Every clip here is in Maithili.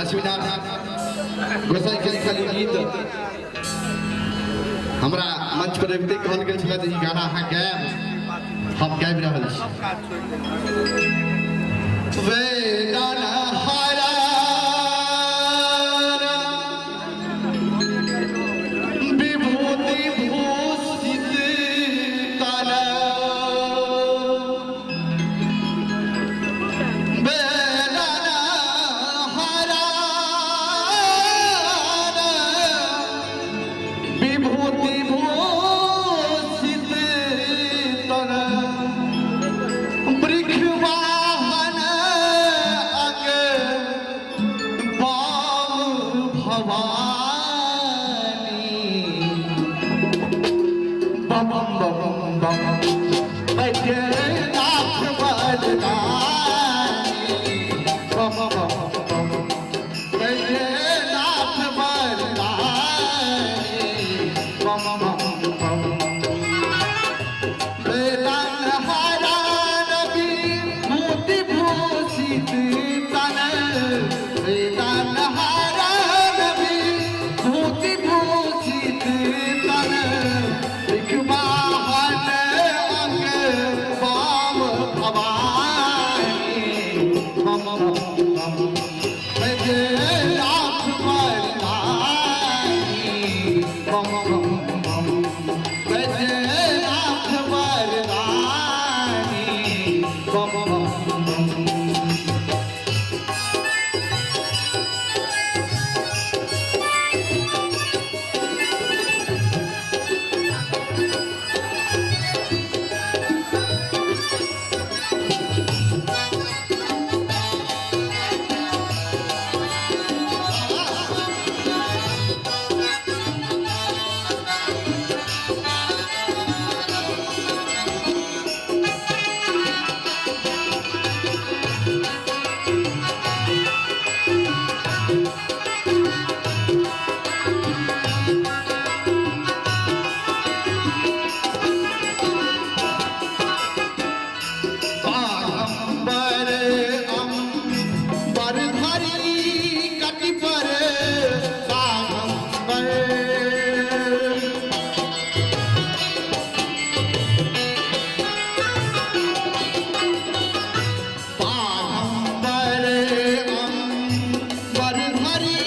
लक्ष्मीनाथ गोसाई के लिखल ई गीत हमरा मंच पर अबिते कहल गेल छलै जे ई गाना अहाँ गायब, हम गाबि रहल छी। वेदना हरा विभूति भूषित तन, वेदना हरा विभूति भूषित तन, वृक्षवाहन अंग बाम भवानी, बम बम बम बैद्यनाथ वरदानी, बम बम बम बैद्यनाथ वरदानी, बम बम बम वेदन हरा विभूति भूषित तन, वेदन हरा विभूति भूषित तन, विखवाहन अंग बाम भवानी, बम बम बम बैद्यनाथ वरदानी, बम बम बम बैद्यनाथ वरदानी, बम बम बम। बाघम्बर अम्बर धरी कटि पर, बाघम्बर बाघम्बर अम्बर धरी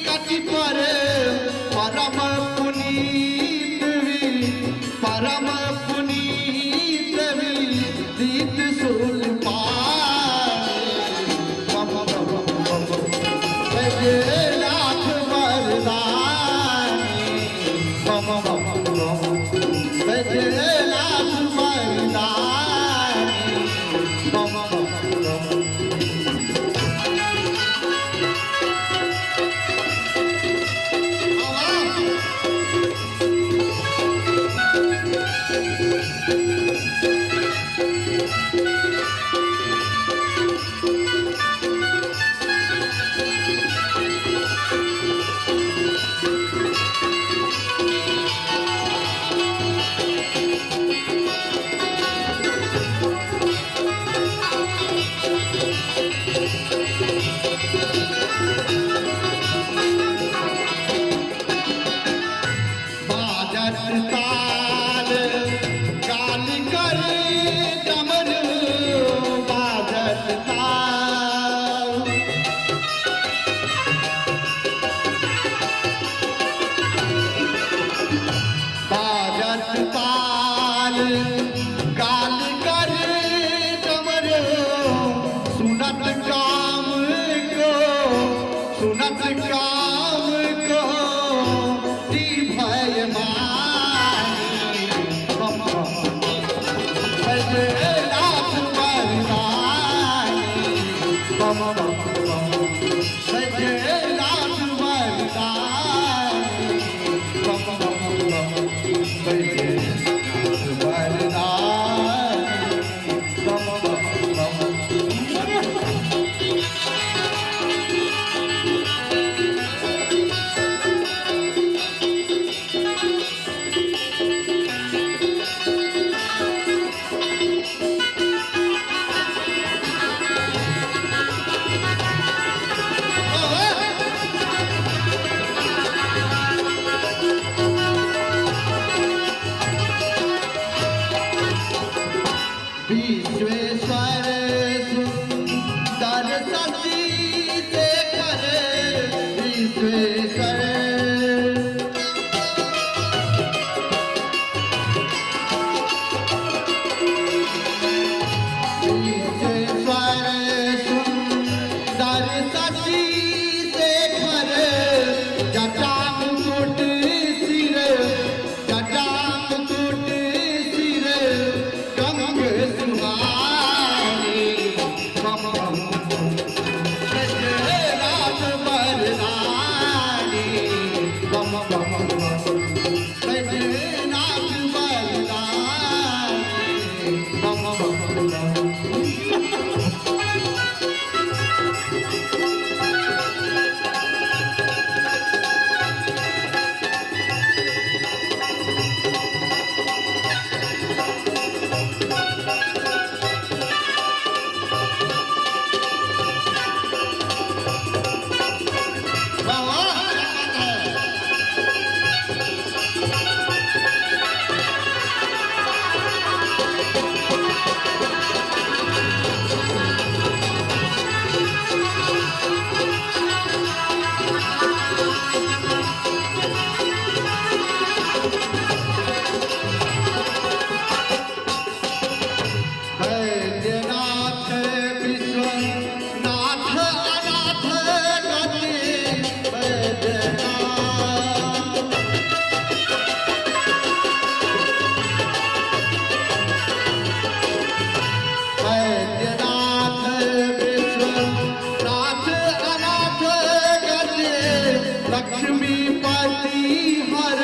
कटि पर, परम पुनीत परम पुनीत विदित सुल नाथ वरदानी, बम बम बम बैद्यनाथ वरदानी, बम बम बम। बाजत ताल काल कर दमन, बाजत ताल बाजत ताल काल कर दमन, सुनत काम को सुनत काम को ती भय मानी, बम बम बैद्यनाथ वरदानी, बम बम बम बैद्यनाथ वरदानी, बम बम बम बैद्यनाथ वरदानी, बम बम बम। शशि शेखर विश्वेश्वर। विश्वेश्वर सुंदर शशि शेखर, जटा मुकुट सिर, जटा मुकुट सिर गंग सुहानी, बम बम बैजनाथ बरदानी, बम बम बैजनाथ बरदानी, बम बम बम। वाह वाह, क्या बात है। बैद्यनाथ विश्वनाथ अनाथ गति बैद्यनाथ। बैद्यनाथ विश्वनाथ अनाथ गति, लक्ष्मीपति हर,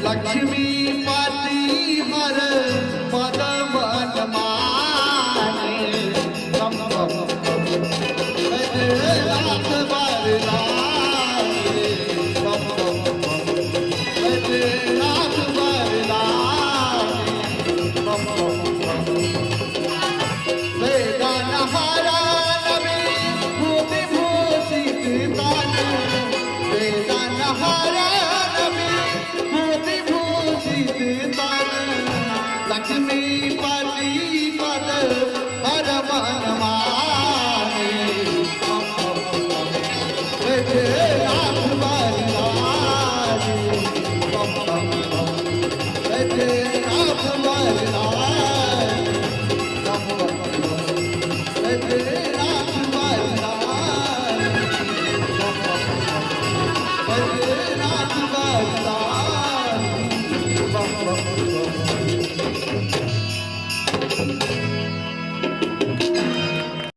लक्ष्मीपति हर मद मन माने, बम बम बैद्यनाथ बरदानी, बम बम बैद्यनाथ बरदानी, बम बम बम। वेदन हरण विभूति भूषित तन, वेदन हरण विभूति भूषित तन, लक्ष्मीपति पद हर मन।